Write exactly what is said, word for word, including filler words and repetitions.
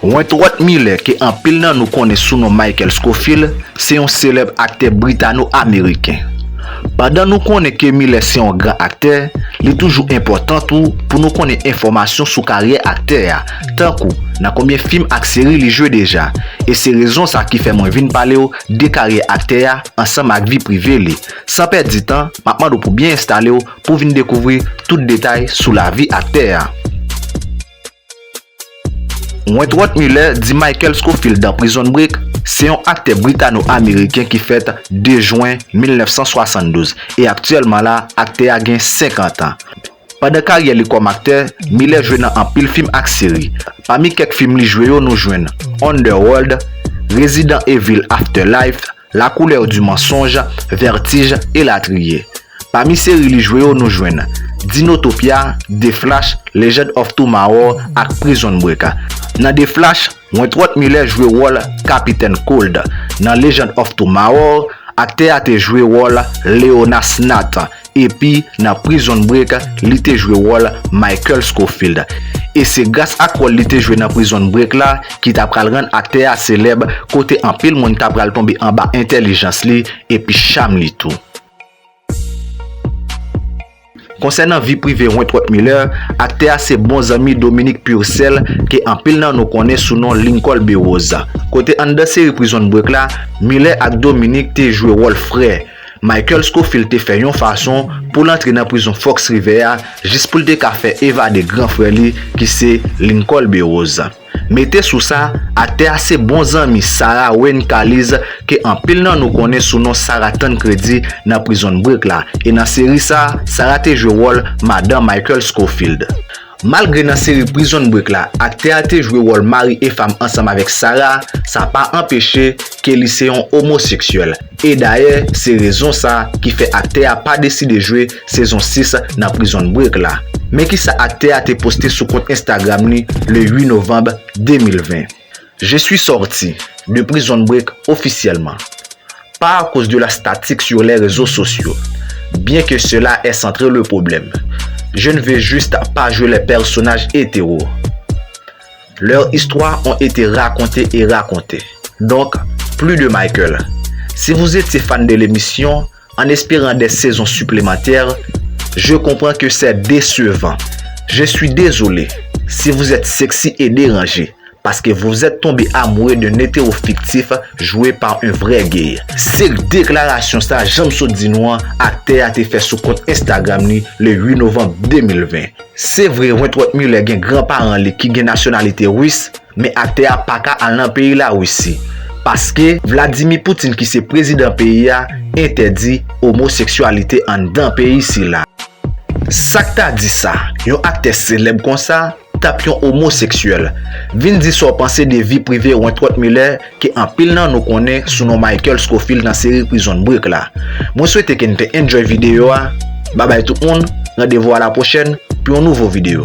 Wentworth Miller, ke anpil nan nou konnen sou non Michael Scofield, se yon selèb aktè britano-ameriken. Pandan nou konnen ke Miller se yon gran aktè, li toujou enpòtan tou pou nou konnen enfòmasyon sou karyè aktè a, tankou nan konbyen fim ak seri li jwe deja. E se rezon sa ki fè mwen vin pale w de karyè aktè a ansanm ak vi prive li. San pèdi tan, m ap mande w pou byen enstale w pou w vin dekouvri tout detay sou lavi aktè a. Wentworth Miller, di Michael Scofield nan Prison Break, se yon aktè britano-ameriken ki fèt de jen mil nèf san swasanndouz, e aktyèlman la, aktè a gen senkant an. Pandan karyè li kòm aktè, Miller jwe nan anpil fim ak seri. Pami kèk fim li jwe yo, nou jwenn Underworld, Resident Evil Afterlife, La couleur du mensonge, Vertige, elatriye. Pami seri li jwe yo, nou jwenn Dinotopia, The Flash, Legend of Tomorrow ak Prison Break. Nan The Flash, Wentworth Miller jwe wòl Kapitèn Cold. Nan Legend of Tomorrow, aktè a te jwe wòl Leona Snath. Epi, nan Prison Break, li te jwe wòl Michael Scofield. E se gras ak wòl li te jwe nan Prison Break la ki ta pral rann aktè a selèb, kote anpil moun ta pral tonbe anba entèlijans li epi cham li tou. Konsènan vi prive Wentworth Miller, aktè a se bon zanmi Dominique Purcell, ke anpil nan nou konnen sou non Lincoln Burrows. Kote anndan seri Prison Break la, Miller ak Dominique te jwe wòl frè. Michael Scofield te fè yon fason pou l antre nan prizon Fox River a jis pou l te ka fè evade gran frè li ki se Lincoln Burrows. Mete sou sa, aktè a se bon zanmi Sarah Wayne Callies, ke anpil nan nou konnen sou non Sarah Tancredi nan Prison Break la. E nan seri sa, Sarah te jwe wòl madanm Michael Scofield. Malgre nan seri Prison Break la, aktè a te jwe wòl mari e fanm ansanm avèk Sarah, sa pa anpeche ke li se yon omoseksyèl. E dayè, se rezon sa ki fè aktè a pa deside jwe sezon sis nan Prison Break la. Men kisa aktè a te poste sou kont Instagram li le uit novanm de mil ven. Je suis sorti de Prison Break officiellement. Pas à cause de la statique sur les réseaux sociaux, bien que cela est centré le problème. Je ne veux juste pas jouer les personnages hétéros. Leurs histoires ont été racontées et racontées. Donc, plus de Michael. Si vous étiez fan de l'émission, en espérant des saisons supplémentaires, je comprends que c'est décevant. Je suis désolé si vous êtes sexy et dérangé, parce que vous êtes tombé amoureux d'un hétéro fictif joué par un vrai gay. Se deklarasyon sa, jan m sot di nou an, aktè a te fè sou kont Instagram li le uit novanm de mil ven. Se vre, Wentworth Miller gen granparan li ki gen nasyonalite ris, men aktè a pa ka al nan peyi Larisi, paske Vladimir Putin, ki se prezidan peyi a, entèdi omoseksyalite anndan peyi sila. Sa k ta di sa, yon aktè selèb konsa t ap yon omoseksyèl? Vin di sa w panse de vi prive Wentworth Miller, ke anpil nan nou konnen sou non Michael Scofield nan seri Prison Break la. Mwen swete ke n te enjoy videyo a. Babay tout moun, randevou a la pwochèn pou yon nouvo videyo.